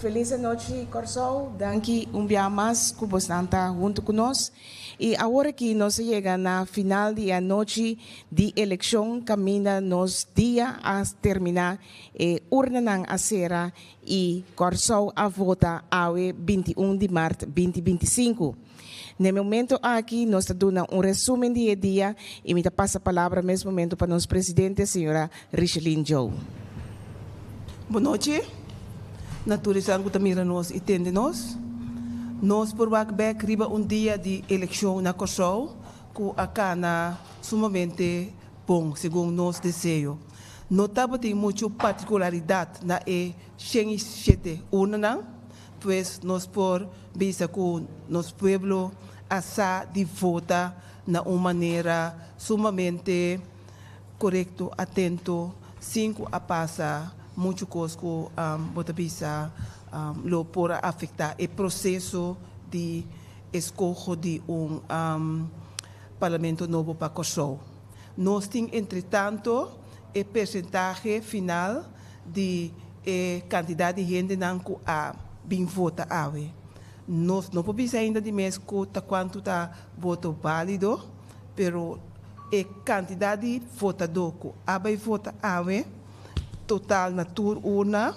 Felis anochi Kòrsou, danki un bia mas ku bosnan ta huntu ku nos. I awor aki nos a yega na final di e anochi di elekshon kaminda nos dia a terminá, e urnanan a sera i Kòrsou a vota awe 21 di mart 2025. Na e momento aki nos ta duna un resumen di e dia i mi ta pasa palabra mes momento pa nos presidente señora Richeline Joe. Bon nochi na tur esnan ku ta mira nos i tende nos. Nos por wak bek riba un dia di elekshon na Kòrsou ku a kana sumamente bon segun nos deseo. No tabatin muchu partikularidat na e 107 urnanan. Pues nos por bisa ku nos pueblo a sa di vota na un manera sumamente korekto, atento, sin ku a pasa muchu kos ku bo ta bisa lo por a afektá e proseso di eskoho di un parlamento nobo pa Kòrsou. Nos tin entretanto e persentahe final di e kantidat di hendenan ku a bin vota awe. Nos no por bisa ainda di mes ku ta kuantu ta voto bálido, pero e kantidat di votadó ku a bai vota awe total na tur urna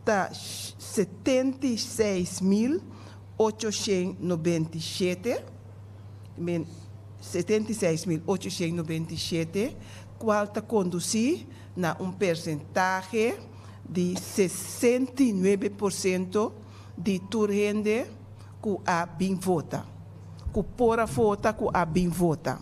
ta 76.897, 76.897, kual ta kondusí na un persentahe di 69% di tur hende ku a bin vota, ku por a vota ku a bin vota.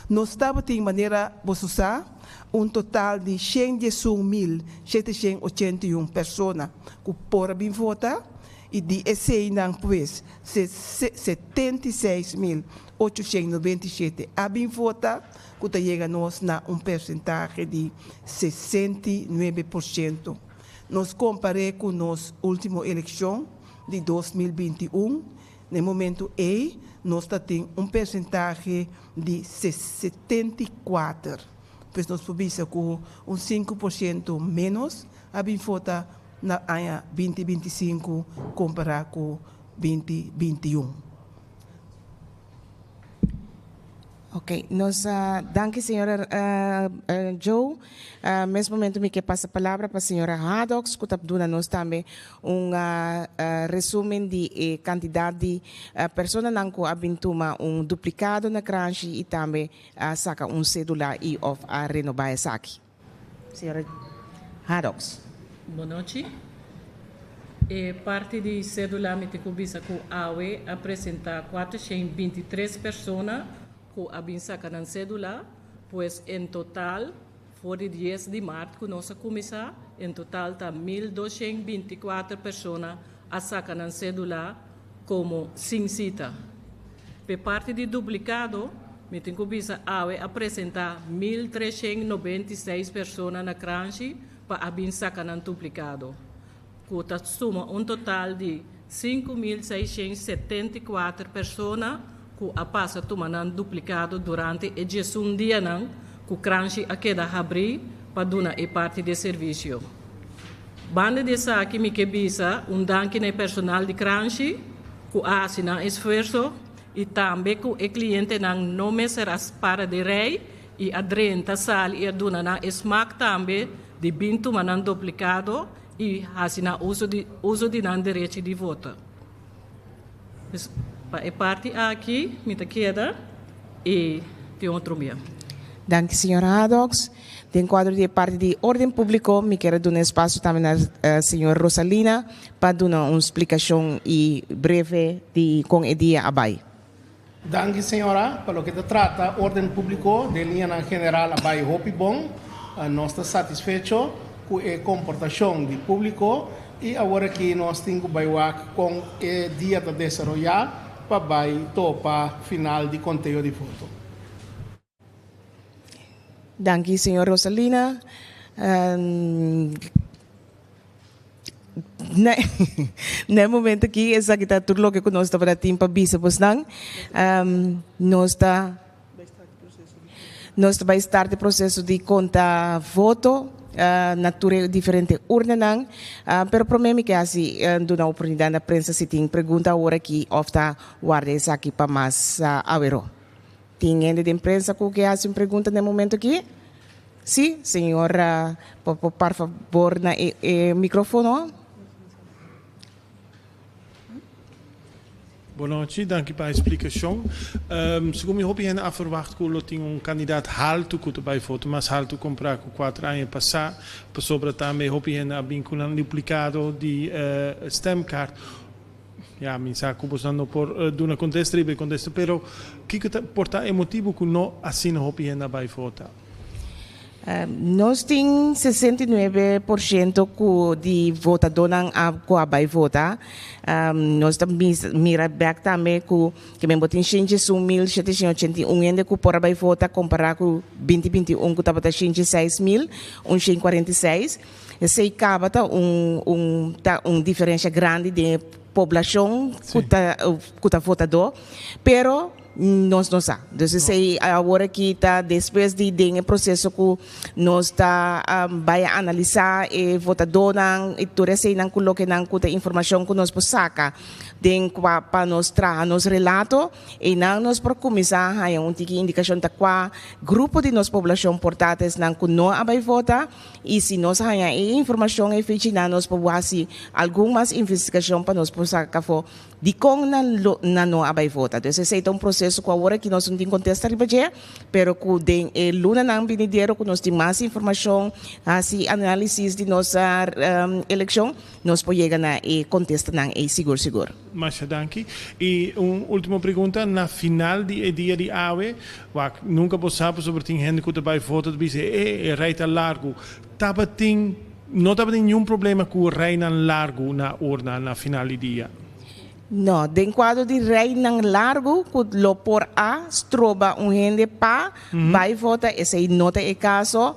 Nos tabatin, manera boso sa, un total di 111.781 persona ku por a bin vota i di eseinan pues 76.897 a bin vota, ku ta yega nos na un persentahe di 69%. Nos kompar'é ku nos último elekshon di 2021, na e momentu ei nos ta tin un persentahe di 74. Pues nos por bisa ku un 5% ménos a bin vota na aña 2025 kompará ku 2021. Ok, nos a danki señora Joe. Mes momento mi ke pasa palabra pa señora Hadox ku ta duna nos tambe un resumen di e kantidat di personanan ku a bin tuma un duplikado na Kranshi i tambe a saka un sedula i òf a renobá esaki. Señora Hadox. Bon nochi. E parti di cedula mi tin cu bisa cu awe a presenta 423 persona cu a bin saca nan cedula, pues en total for di 10 di maart cu nos a cuminsa, en total ta 1224 persona a saca nan cedula como sin cita. P'e parti di duplicado, mi tin cu bisa awe a presenta 1396 persona na Kranshi pa a bin saca nan duplicado, cu ta suma un total di 5674 persona cu a pasa tuma nan duplicado durante e 11 dianan cu Kranshi a keda habri pa duna e parti di servicio. Banda di esaki mi ke bisa un danki na e personal di Kranshi ku a hasi nan esfuerso i tambe ku e klientenan no mester a para di rei i a drenta sali i a duna nan e smak tambe di bin tuma nan duplikado i hasi nan uso di uso di nan derechi di vota. Pues pa e parti aki mi ta keda i tin otro bia. Danki señor Hadox. Den kuadro di e parti di orden públiko mi kier a duna espasio tambe na señor Rosalina pa duna un splikashon i breve di kon e dia a bai. Danki señora. Pa loke ta trata orden públiko den liñanan general a bai hopi bon. Nos ta satisfecho ku e komportashon di públiko i awor aki nos tin ku bai wak kon e dia ta desaroyá pa bai topa final di konteo di voto. Danki señor Rosalina. Na e momento aki esaki ta tur loke ku nos tabata tin pa bisa bosnan. Nos ta nos ta bai start e proseso di konta voto. Na tur e diferente urnanan. Pero prome mi ke hasi duna oportunidat na prensa si tin pregunta awor aki of ta warda esaki pa mas awero. Tin hende den prensa ku ke hasi un pregunta na e momento aki? Si, señor por por fabor na e microfono. Bonochi, danki pa e splikashon. Segun mi hopi hende a ferwagt ku lo tin un kandidat haltu ku ta bai vota, mas haltu kompará ku kuater aña pasá, pasobra tambe hopi hende a bin ku nan duplikado di stemkaart. Ya, mi sa ku boso no por duna kontesta riba e kontesta, pero kiko ta por ta e motibu ku no asina hopi hende a bai vota? Nos tin 69% ku di votadónan a ku a bai vota. Nos ta mira bèk tambe ku ke men bo tin 101.781 hende ku por a bai vota kompará ku 2021 ku tabata 106.146. Esei kaba ta un un ta un diferensha grandi den e poblashon ku ta ku ta votadó. Pero Nos no sa. Dus esei awor aki ta despues di den e proseso ku nos ta bai a analisá e votadónan i tur eseinan ku loke nan ku ta informashon ku nos por saka den kua pa nos traha nos relato, einan nos por kuminsá haña un tiki indikashon ta kua grupo di nos poblashon por ta ta esnan ku no a bai vota i si nos haña e informashon ei fichi nan nos por hasi algun mas investigashon pa nos por saka afó Dikon nan lo nan no a bai vota? Dus esei ta un proseso ku awor aki nos no tin kontesta riba dje, pero ku den e lunanan binidero ku nos tin mas informashon, hasi análisis di nos elekshon, nos por yega na e kontestanan ei sigur sigur. Masha danki. I un ultimo pregunta, na final di e dia di awe, wak, nunka bo sa pasobra tin hende ku ta bai vota ta bisa e e rei ta largu. Tabatin No tabatin niun problema ku reinan largu na urna na final di dia. No, den kuadro di reinan largu ku lo por a stroba un hende pa bai vota, esei no ta e kaso.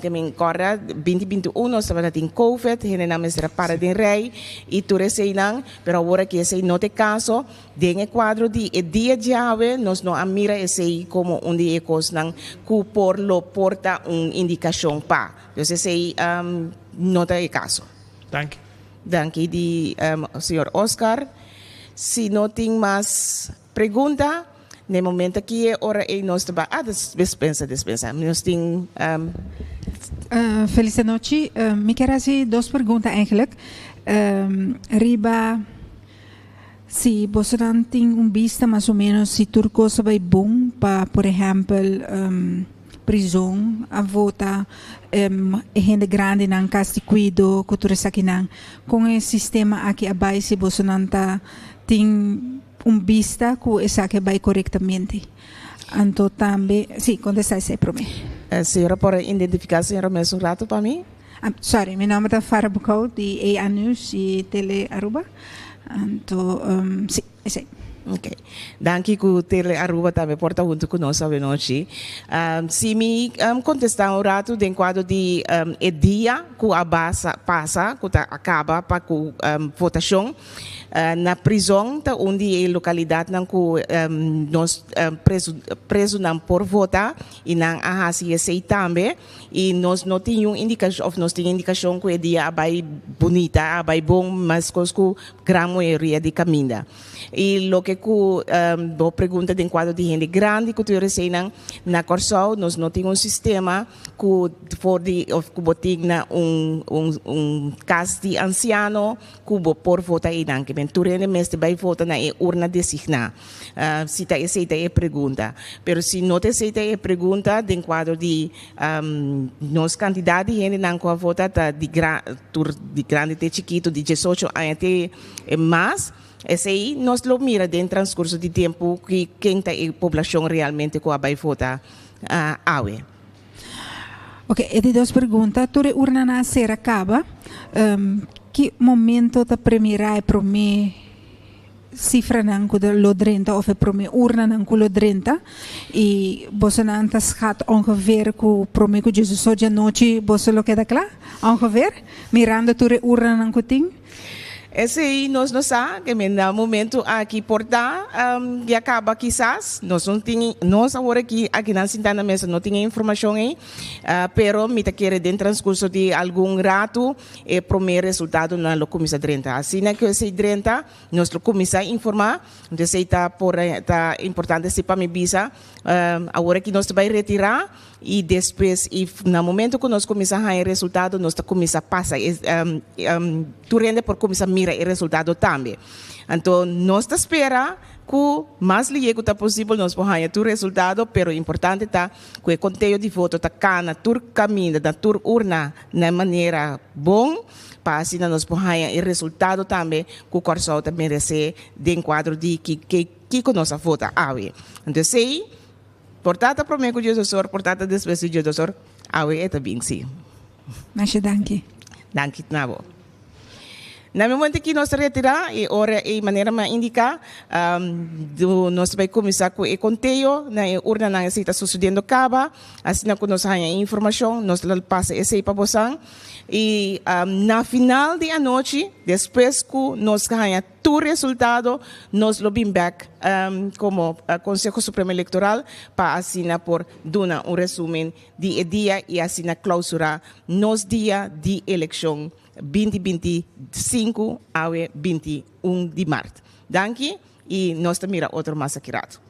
Ke men kòrda 2021 nos tabata tin covid, hendenan mester a para den rei i tur eseinan, pero awor aki esei no ta e kaso. Den e kuadro di e dia djawe nos no a mira esei komo un di e kosnan ku por lo por ta un indikashon pa. Dus esei no ta e kaso. Danki. Danki di señor Oscar. Si no tin mas pregunta, na e momento aki e ora ei nos ta bai, ah despensa, despensa, nos tin. Felis anochi. Mi kier hasi dos pregunta eigenlijk. Riba si bosonan tin un bista mas o menos si tur cos a bay bon pa por ehempel prizon a vota e hende grandinan cas di cuido cu tur esakinan con e sistema aki a bay si bosonan ta tin un bista cu esaki a bay corectamente anto tambe si contesta esey prome. Señora por identifica señora mes un rato pa mi? Sorry, mi nomber ta Farah Boekhout di EA News y Tele Aruba. Anto, si, esey. Ok. Danki ku Tele Aruba tambe por ta huntu ku nos awenochi. Si mi kontestá un ratu den kuadro di e dia ku a basa pasa, ku ta a kaba pa ku votashon, Na prizon ta un di e lokalidatnan ku nos prezu prezunan por vota i nan a hasi esei tambe i nos no tin niun indikashon òf nos tin indikashon ku e dia a bai bunita a bai bon meskos ku gran mayoria di kaminda. I loke ku bo pregunta den kuadro di hende grandi ku tur eseinan na Kòrsou nos no tin un sistema ku for di òf ku bo tin na un un un kas di ansiano Ku bo por vota einan. Ke men tur hende mester bai vota na e urna designá. Si ta esei ta e pregunta. Pero si no ta esei ta e pregunta, den kuadro di nos kantidat di hendenan ku a vota ta di tur di grandi te chikitu, di diesocho aña te mas, esei nos lo mira den transkurso di tempu ki ken ta e poblashon realmente ku a bai vota awe. Ok, e di dos pregunta, tur e urnanan a sera kaba, ki momento ta premira e prome sifranan ku lo drenta of e prome urnanan ku lo drenta? I bosonan ta schat ongeveer ku prome ku Jesus dje anochi boso lo keda kla? Ongeveer, mirando tur e urnanan ku tin? Esei nos no sa, ke men na momento aki por ta ya kaba kisas, nos no tin, nos awor aki akinan sintá na mesa no tin e informashon ei, pero mi ta kere den transkurso di algun ratu e promé resultadonan lo kuminsá drenta. Asina ku esei drenta nos lo kuminsá informá, entonces esei ta por ta importante si pa mi bisa awor aki nos ta bai retirá. I despues, i na momento ku nos kuminsá haña e resultado, nos ta kuminsá pasa e, tur hende por kuminsá mira e resultado tambe. Anto nos ta spera ku mas lihé ku ta posibel nos por haña tur resultado, pero importante ta ku e konteo di voto ta kana tur kaminda, na tur urna na e manera bon, pa asina nos por haña e resultado tambe ku Kòrsou ta meresé den kuadro di kiko nos a vota awe. Anto esei. Por ta ta prome ku Dios-osor, por ta ta despues di Dios-osor, awe e ta bin si. Masha danki. Danki na bo. Na mi momento aki nos ta retira i ora e manera mi a indica, nos ta bai cuminsa cu e conteo na e urnanan esey ta sucediendo caba, asina cu nos haña e informacion nos lo pasa esey pa bosan i na final di anochi despues cu nos haña Tur resultado nos lo bin bek komo Konseho Supremo Elektoral pa asina por duna un resumen di e dia i asina klausurá nos dia di elekshon 2025 awe 21 di mart. Danki i nos ta mira otro mas aki rato.